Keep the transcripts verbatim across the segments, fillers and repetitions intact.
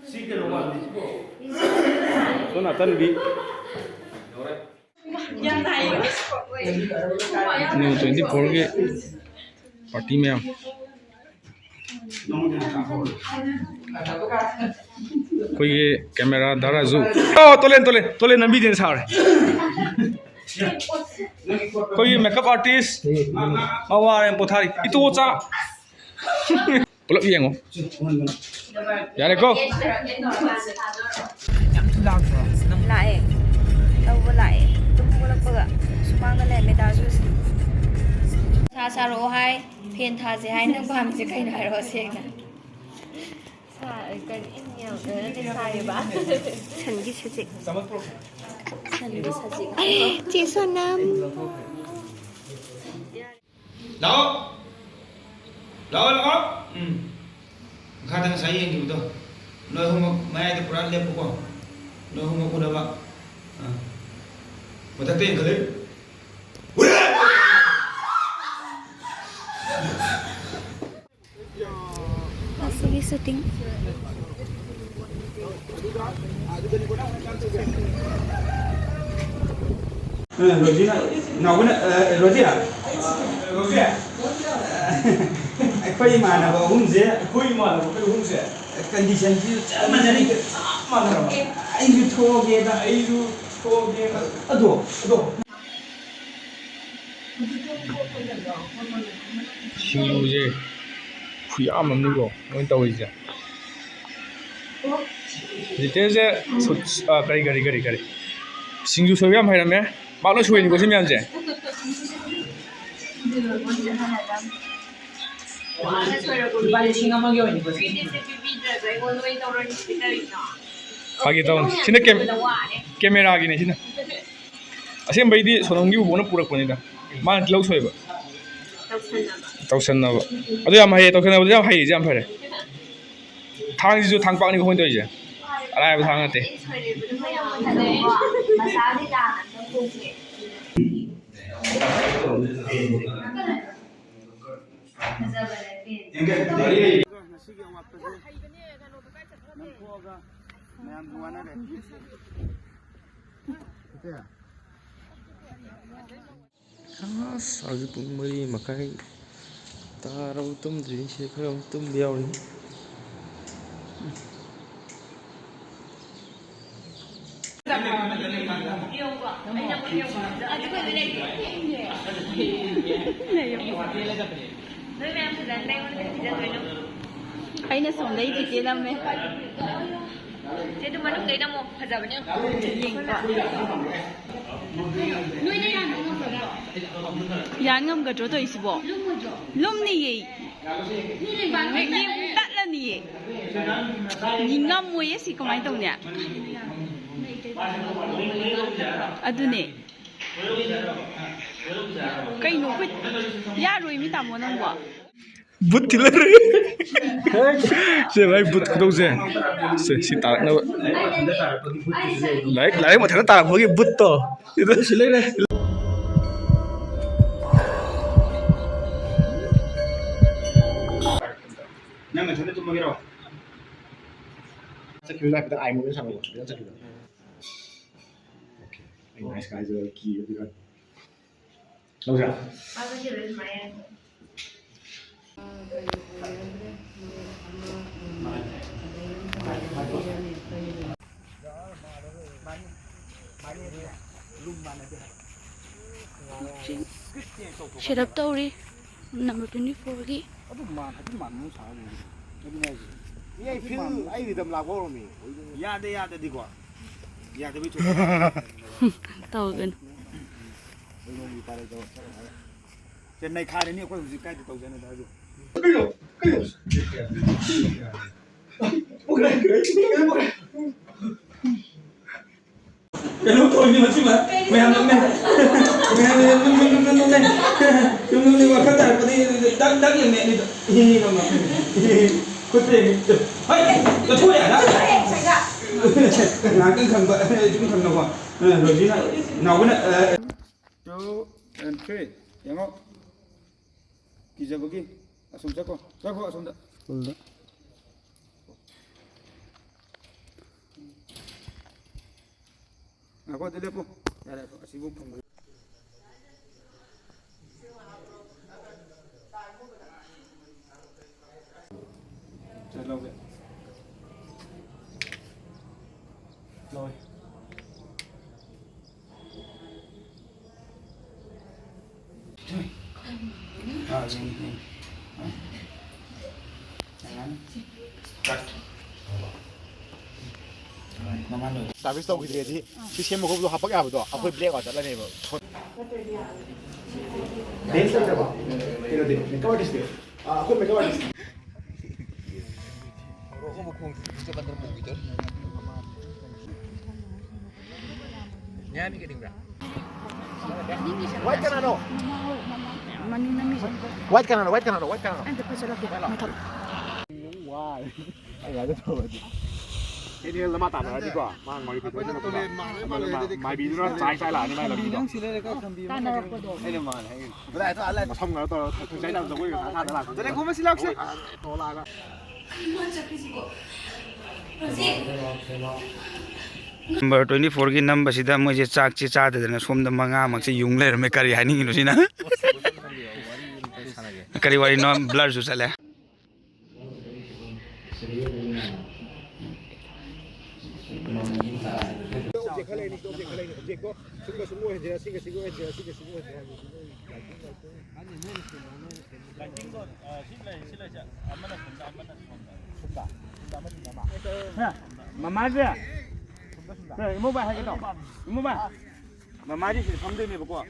ꯁꯤ ꯀꯩꯅꯣ ꯃꯥꯜꯂꯤ꯫ ꯁꯣꯝ ꯅꯥꯀꯟꯒꯤ ꯅꯤꯌꯨ ꯇ꯭ꯋꯦꯟꯇꯤ ꯐꯣꯔꯒꯤ ꯄꯥꯔꯇꯤ ꯃꯌꯥꯝ꯫ ꯑꯩꯈꯣꯏꯒꯤ ꯀꯦꯃꯦꯔꯥ ꯙꯔꯥꯖꯨ꯫ ꯑꯣ, ꯇꯣꯂꯦꯟ, ꯇꯣꯂꯦꯟ, ꯇꯣꯂꯦꯟ ꯅꯝꯕꯤꯗꯦꯅ ꯁꯥꯎꯔꯦ꯫ ꯑꯩꯈꯣꯏꯒꯤ ꯃꯦꯀꯞ ꯑꯥꯔꯇꯤꯁ ꯃꯋꯥꯔꯦꯝ ꯄꯣꯊꯥꯔꯤ꯫ ꯏꯇꯣꯆꯥ꯫ ꯄꯨꯂꯞ ꯌꯦꯡꯉꯣ꯫ ꯌꯥꯔꯦꯀꯣ? ꯂꯥꯛꯑꯦ꯫ ꯂꯧꯕ ꯂꯥꯛꯑꯦ꯫ ꯇꯨꯝ ꯍꯧꯒꯠꯂꯛꯄꯒ ꯁꯨꯃꯥꯡꯗ ꯂꯩꯔꯝꯃꯦ ꯗꯥ ꯖꯣꯁꯤ꯫ ꯁꯥ ꯁꯥꯔꯛꯑꯣ ꯍꯥꯏ, ꯐꯦꯟ ꯊꯥꯁꯦ ꯍꯥꯏ, ꯅꯪ ꯄꯥꯝꯃꯤꯁꯦ ꯀꯩꯅꯣ ꯍꯥꯏꯔꯛꯑꯣ ꯁꯦꯡꯅ꯫ ꯁꯥ-, ꯀꯔꯤ? ꯅꯠꯇꯦ, ꯁꯥꯏꯌꯦꯕ꯫ ꯁꯟꯒꯤ ꯁꯖꯤꯛ꯫ ꯁꯟꯒꯤ ꯁꯖꯤꯛ꯫ ꯆꯦ ꯁꯣꯅꯝ꯫ ꯂꯥꯛꯑꯣ꯫ ꯂꯥꯛꯑꯣ, ꯂꯥꯛꯑꯣ꯫ ꯎꯝ꯫ ꯃꯈꯥꯗ ꯉꯁꯥꯏ ꯌꯦꯡꯈꯤꯕꯗꯣ꯫ ꯅꯣꯏ ꯑꯍꯨꯝꯃꯛ ꯃꯌꯥꯏꯗ ꯄꯨꯔꯥ ꯂꯦꯞꯄꯨꯀꯣ꯫ ꯅꯣꯏ ꯑꯍꯨꯝꯃꯛ ꯎꯅꯕ꯫ ꯑꯥ꯫ ꯃꯊꯛꯇ ꯌꯦꯡꯈꯠꯂꯨ꯫ ꯉꯁꯤꯒꯤ ꯁꯨꯇꯤꯡ꯫ ꯑ, ꯔꯣꯖꯤꯅ, ꯅꯥꯎꯕꯅ, ꯑ, ꯔꯣꯖꯤ? ꯔꯣꯖꯤ? ꯑꯩꯈꯣꯏ ꯏꯃꯥꯟꯅꯕ ꯑꯍꯨꯝꯁꯦ, ꯑꯩꯈꯣꯏ ꯏꯃꯥꯟꯅꯕ ꯑꯩꯈꯣꯏ ꯑꯍꯨꯝꯁꯦ ꯀꯟꯗꯤꯁꯟꯁꯤ ꯆꯞ ꯃꯥꯟꯅꯔꯤ꯫ ꯆꯞ ꯃꯥꯟꯅꯔꯕ? ꯑꯩꯁꯨ ꯊꯣꯛꯑꯒꯦꯗ꯫ ꯑꯩꯁꯨ ꯊꯣꯛꯑꯒꯦꯗ꯫ ꯑꯗꯣ, ꯑꯗꯣ꯫ ꯁꯤꯡꯖꯨꯁꯦ ꯈꯨꯌꯥꯝ ꯑꯃꯅꯤꯀꯣ ꯃꯣꯏꯅ ꯇꯧꯔꯤꯁꯦ꯫ ꯍꯧꯖꯤꯛꯇꯩꯁꯦ ꯁꯨꯠ-, ꯑ, ꯀꯔꯤ, ꯀꯔꯤ, ꯀꯔꯤ, ꯀꯔꯤ? ꯁꯤꯡꯖꯨ ꯁꯣꯏꯕ ꯌꯥꯝ ꯍꯩꯔꯝꯃꯦ꯫ ꯃꯥ ꯂꯣꯏ ꯁꯣꯏꯅꯤꯀꯣ ꯁꯤ ꯃꯌꯥꯝꯁꯦ꯫ ꯂꯨꯄꯥ ꯂꯤꯁꯤꯡ ꯑꯃꯒꯤ ꯑꯣꯏꯅꯤꯀꯣ ꯁꯤ꯫ ꯐꯥꯒꯤ ꯇꯧꯅꯤ꯫ ꯁꯤꯅ ꯀꯦꯝ-, ꯀꯦꯃꯦꯔꯥꯒꯤꯅꯦ ꯁꯤꯅ꯫ ꯑꯁꯦꯡꯕꯩꯗꯤ ꯁꯣꯅꯝꯒꯤ ꯕꯣꯕꯣꯛꯅ ꯄꯨꯔꯛꯄꯅꯤꯗ꯫ ꯃꯥꯅ ꯇꯤꯜꯍꯧ ꯁꯣꯏꯕ꯫ ꯇꯧꯁꯟꯅꯕ꯫ ꯇꯧꯁꯟꯅꯕ꯫ ꯑꯗꯨ ꯌꯥꯝ ꯍꯩꯌꯦ, ꯇꯧꯁꯟꯅꯕꯗꯤ ꯌꯥꯝ ꯍꯩꯌꯦ, ꯌꯥꯝ ꯐꯔꯦ꯫ ꯊꯥꯡꯁꯤꯁꯨ ꯊꯥꯡ ꯄꯥꯛꯅꯤꯀꯣ ꯑꯩꯈꯣꯏꯅ ꯇꯧꯔꯤꯁꯦ꯫ ꯑꯔꯥꯏꯕ ꯊꯥꯡ ꯅꯠꯇꯦ꯫ ꯃꯁꯥꯗꯤ ꯂꯥꯟꯅ ꯆꯠꯊꯣꯛꯈ꯭ꯔꯦ꯫ ꯐꯖꯕꯅꯦ ꯄꯦꯟ꯫ ꯁꯤꯒꯤ ꯑꯋꯥꯠꯄꯁꯦ ꯅꯪ ꯊꯣꯛꯑꯒ ꯃꯌꯥꯝꯁꯨ ꯋꯥꯅꯔꯦ꯫ ꯑꯁ, ꯍꯧꯖꯤꯛ ꯄꯨꯡ ꯃꯔꯤ ꯃꯈꯥꯏ ꯇꯥꯔꯕ, ꯇꯨꯝꯗ꯭ꯔꯤꯅꯤ꯫ ꯁꯤꯗ ꯈꯔ ꯑꯃꯨꯛ ꯇꯨꯝꯕ ꯌꯥꯎꯔꯤ꯫ ꯑꯩꯅ ꯁꯣꯝꯗꯩ ꯇꯤꯀꯦꯠ ꯅꯝꯃꯦ꯫ ꯆꯦ, ꯑꯗꯨ ꯃꯅꯨꯡꯗꯩꯅ ꯑꯃꯨꯛ ꯐꯖꯕꯅꯦ꯫ ꯌꯦꯡꯕ꯫ ꯌꯥꯟ ꯉꯝꯒꯗ꯭ꯔꯣ ꯇꯧꯔꯤꯁꯤꯕꯣ? ꯂꯨꯝꯅꯤꯌꯦ꯫ ꯇꯠꯂꯅꯤꯌꯦ꯫ ꯉꯝꯃꯣꯏꯌꯦ ꯁꯤ ꯀꯃꯥꯏꯅ ꯇꯧꯅꯤ? ꯑꯗꯨꯅꯦ꯫ ꯀꯩꯅꯣ ꯑꯩꯈꯣꯏ ꯌꯥꯔꯣꯏ ꯃꯤ ꯇꯥꯃꯣ ꯅꯪꯕꯣ꯫ ꯕꯨꯠ ꯊꯤꯜꯂꯔꯦ꯫ ꯁꯦ ꯚꯥꯏ, ꯕꯨꯠ ꯈꯨꯇꯧꯁꯦ꯫ ꯁꯦ, ꯁꯤ ꯇꯥꯔꯛꯅꯕ꯫ ꯂꯥꯏꯔꯤꯛ, ꯂꯥꯏꯔꯤꯛ ꯃꯊꯛꯇ ꯇꯥꯔꯛꯄꯒꯤ ꯕꯨꯠꯇꯣ꯫ ꯁꯤ ꯂꯩꯔꯦ꯫ ꯅꯪ ꯅꯊꯟꯗ ꯇꯨꯝꯃꯒꯦꯔꯣ? ꯆꯠꯈꯤꯕ ꯍꯥꯏꯐꯦꯠꯇꯪ ꯑꯥꯏ ꯃꯣꯃꯦꯟ ꯁꯥꯟꯅꯧꯕ꯫ ꯐꯖꯅ ꯆꯠꯈꯤꯕ꯫ ꯑꯣꯀꯦ꯫ ꯑꯩ ꯅꯥꯏꯁ ꯀꯥꯏꯖꯔ ꯀꯤ ꯑꯗꯨꯒ ꯂꯧꯖꯔꯥ? ꯁꯦꯠ ꯑꯞ ꯇꯧꯔꯤ ꯅꯝꯕꯔ ꯇ꯭ꯋꯦꯟꯇꯤ ꯐꯣꯔꯒꯤ꯫ ꯑꯗꯨ ꯃꯥꯟ-, ꯑꯗꯨ ꯃꯥꯟꯕ ꯑꯃ ꯁꯥꯔ ꯂꯣꯏꯔꯦ꯫ ꯑꯗꯨꯅꯦ ꯍꯥꯏꯁꯦ꯫ ꯑꯦ, ꯑꯩ ꯐꯤꯜ, ꯑꯩ ꯔꯤꯗꯝ ꯂꯥꯛꯄ ꯍꯧꯔꯝꯃꯤ꯫ ꯌꯥꯗꯦ, ꯌꯥꯗꯗꯤꯀꯣ꯫ ꯌꯥꯗꯕꯩ ꯊꯣꯛꯄ꯫ ꯇꯧꯒꯅꯨ꯫ ꯆꯦ, ꯅꯩꯈꯥꯏꯔꯅꯤ ꯑꯩꯈꯣꯏ ꯍꯧꯖꯤꯛ ꯀꯥꯏꯗ ꯇꯧꯁꯦ ꯍꯥꯏꯅꯣ ꯍꯥꯏꯔꯣ꯫ ꯀꯩꯅꯣ ꯇꯧꯔꯤꯅꯤ ꯃꯁꯤꯃ꯫ ꯃꯌꯥꯝ ꯅꯣꯛꯅꯩ꯫ ꯃꯌꯥꯝ ꯅꯣꯛꯅꯩ, ꯅꯣꯛꯅꯩ, ꯅꯣꯛꯅꯩ, ꯅꯣꯛꯅꯩ꯫ ꯁꯨꯝ ꯅꯣꯛꯅꯩ, ꯋꯥꯈꯜ ꯇꯥꯔꯛꯄꯗꯒꯤ ꯗꯛ ꯗꯛ ꯌꯦꯡꯉꯦ ꯑꯅꯤꯗꯣ꯫ ꯏꯍꯤ ꯍꯤ ꯅꯣꯛꯅ꯫ ꯈꯨꯠꯇ ꯌꯦꯡꯉꯦ꯫ ꯍꯩ! ꯂꯧꯊꯣꯛꯑꯦ ꯑꯗ꯫ ꯉꯥꯏꯍꯥꯛꯇꯪ ꯈꯪꯕ꯫ ꯑꯩ ꯁꯨꯝ ꯈꯪꯅꯀꯣ꯫ ꯑ, ꯔꯣꯖꯤꯅ, ꯅꯥꯎꯕꯅ, ꯑ, Two and three. ꯌꯦꯡꯉꯣ꯫ ꯀꯤꯖꯕꯒꯤ꯫ ꯑꯁꯣꯝ ꯆꯠꯈꯣ꯫ ꯆꯠꯈꯣ ꯑꯁꯣꯝꯗ꯫ ꯁ꯭ꯀꯨꯜꯗ꯫ ꯉꯥꯏꯈꯣ, ꯑꯗꯨ ꯂꯦꯞꯄꯨ꯫ ꯌꯥꯔꯦ, ꯑꯁꯤꯕꯨ ꯐꯪꯕ꯫ ꯁꯦ, ꯂꯧꯒꯦ꯫ ꯂꯧꯋꯦ꯫ ꯁꯥꯔꯚꯤꯁ ꯇꯧꯈꯤꯗ꯭ꯔꯦꯗꯤ ꯁꯤ ꯁꯦꯝꯕ ꯈꯣꯠꯄꯗꯣ ꯍꯥꯞꯄꯛ ꯌꯥꯕꯗꯣ ꯑꯩꯈꯣꯏ ꯕ꯭ꯂꯦꯛ ꯑꯥꯎꯠ ꯆꯠꯂꯅꯦꯕ꯫ ꯕꯦꯟꯁ ꯂꯩꯇ꯭ꯔꯕꯣ? ꯀꯩꯅꯣꯗꯤ, ꯃꯦꯀꯞ ꯑꯥꯔꯇꯤꯁꯇꯤ? ꯑꯥ, ꯑꯩꯈꯣꯏ ꯃꯦꯀꯞ ꯑꯥꯔꯇꯤꯁ꯫ ꯋꯥꯏꯠ ꯀꯅꯥꯅꯣ? ꯋꯥꯏꯠ ꯀꯅꯥꯅꯣ? ꯋꯥꯏꯠ ꯀꯅꯥꯅꯣ? ꯋꯥꯏꯠ ꯀꯅꯥꯅꯣ? ꯀꯦꯅꯦꯜꯗ ꯃꯥ ꯇꯥꯟꯅꯔꯗꯤꯀꯣ, ꯃꯥ ꯃꯣꯏ ꯄꯤꯊꯣꯛꯑꯗꯤ ꯅꯠꯇ꯭ꯔꯣ? ꯃꯥꯏꯕꯤꯗꯨꯅ ꯆꯥꯏ ꯆꯥꯏ ꯂꯥꯛꯑꯅꯤ ꯃꯥꯏ ꯂꯝꯕꯤꯗꯣ꯫ ꯇꯥꯟꯅꯔꯛꯄꯗꯣ꯫ ꯃꯁꯝ ꯀꯩꯅꯣ ꯇꯧꯔ ꯊꯣꯏ ꯆꯥꯏ ꯇꯥꯟꯅ ꯖꯒꯣꯏꯒ ꯁꯥ ꯁꯥꯗ ꯂꯥꯛꯄꯗꯣ꯫ ꯇꯣꯂꯛꯑꯒ꯫ ꯅꯝꯕꯔ ꯇ꯭ꯋꯦꯟꯇꯤ ꯐꯣꯔꯒꯤ ꯅꯝꯕꯁꯤꯗ ꯃꯣꯏꯁꯦ ꯆꯥꯛꯁꯦ ꯆꯥꯗꯗꯅ ꯁꯣꯝꯗ ꯃꯉꯥꯃꯛꯁꯦ ꯌꯨꯡ ꯂꯩꯔꯝꯃꯦ꯫ ꯀꯔꯤ ꯍꯥꯏꯅꯤꯡꯉꯤꯅꯣ ꯁꯤꯅ? ꯀꯔꯤ ꯋꯥꯔꯤꯅꯣ? ꯕ꯭ꯂꯔꯁꯨ ꯆꯠꯂꯦ꯫ ꯃꯃꯥꯁꯦ, ꯏꯃꯨꯡ ꯍꯥꯏꯒꯦ ꯇꯧ꯫ ꯏꯃꯨꯡ ꯃꯃꯥꯗꯤ ꯁꯤꯗ ꯐꯝꯗꯣꯏꯅꯦꯕꯀꯣ꯫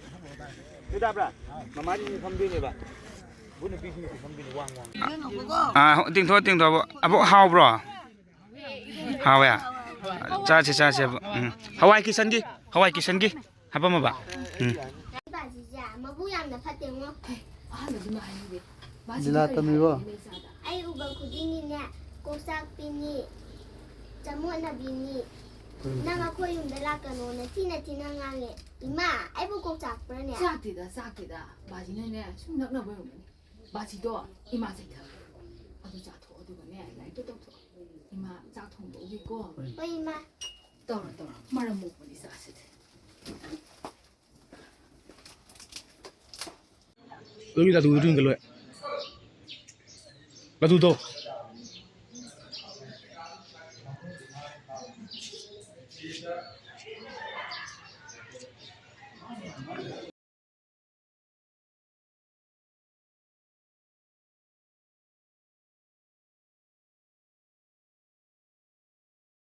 ꯁꯤ ꯇꯥꯕ꯭ꯔꯥ? ꯃꯃꯥꯗꯤ ꯁꯤꯗ ꯐꯝꯗꯣꯏꯅꯦꯕ꯫ ꯕꯨ ꯅꯨꯄꯤꯁꯤꯡꯁꯤ ꯐꯝꯗꯣꯏꯅꯦ, ꯋꯥꯡ ꯋꯥꯡ꯫ ꯑꯥ, ꯇꯤꯡꯊꯣꯛ, ꯇꯤꯡꯊꯣꯛ꯫ ꯑꯕꯣꯛ, ꯍꯥꯎꯕ꯭ꯔꯣ? ꯍꯥꯎꯋꯦ? ꯆꯥꯁꯦ, ꯆꯥꯁꯦ, ꯑꯕꯣꯛ꯫ ꯎꯝ꯫ ꯍꯋꯥꯏ ꯀꯤꯁꯟꯒꯤ, ꯍꯋꯥꯏ ꯀꯤꯁꯟꯒꯤ ꯍꯥꯄꯝꯃꯕ? ꯎꯝ꯫ ꯕꯥꯖꯤꯁꯦ ꯃꯕꯨ ꯌꯥꯝꯅ ꯐꯠꯇꯦꯉꯣ꯫ ꯑꯍꯥꯟꯕꯗꯤ ꯃꯥ ꯍꯥꯏꯅꯤꯡꯗꯦ꯫ ꯃꯥꯁꯤꯗꯤ ꯂꯤꯂꯥ ꯀꯔꯤ ꯇꯝꯃꯤꯕꯣ? ꯍꯥꯏꯅꯤꯡꯗꯦ ꯏꯆꯥꯗ? ꯑꯩ ꯎꯕ ꯈꯨꯗꯤꯡꯒꯤꯅꯦ, ꯀꯣꯛ ꯆꯥꯛꯄꯤꯅꯤ, ꯆꯃꯣꯠꯅꯕꯤꯅꯤ꯫ ꯅꯪ ꯑꯩꯈꯣꯏ ꯌꯨꯝꯗ ꯂꯥꯛꯀꯅꯣꯅ ꯊꯤꯅ ꯊꯤꯅ ꯉꯥꯡꯉꯦ꯫ ꯏꯃꯥ, ꯑꯩꯕꯨ ꯀꯣꯛ ꯆꯥꯛꯄ꯭ꯔꯅꯦ? ꯆꯥꯛꯇꯦꯗ, ꯆꯥꯛꯇꯦꯗ꯫ ꯕꯥꯖꯤꯅꯅꯦ ꯁꯨꯝ ꯅꯛꯅꯕ ꯑꯣꯏꯔꯝꯒꯅꯤ꯫ ꯕꯥꯖꯤꯗꯣ ꯏꯃꯥ ꯆꯩꯊꯕ꯫ ꯑꯗꯨ ꯆꯥꯊꯣꯛ, ꯑꯗꯨꯒꯅꯦ ꯂꯥꯏꯔꯤꯛꯇꯣ ꯇꯧꯊꯣꯛ꯫ ꯏꯃꯥ ꯆꯥꯛ ꯊꯣꯡꯗꯣꯛꯎꯒꯦꯀꯣ꯫ ꯍꯣꯏ, ꯏꯃꯥ꯫ ꯇꯧꯔꯣ, ꯇꯧꯔꯣ꯫ ꯃꯔꯝ ꯃꯣꯛꯄꯅꯤ ꯏꯆꯥꯁꯤꯗꯤ꯫ ꯑꯗꯨꯒꯤ ꯂꯗꯨꯗꯨ ꯌꯦꯡꯒꯠꯂꯣꯏ꯫ ꯂꯗꯨꯗꯣ꯫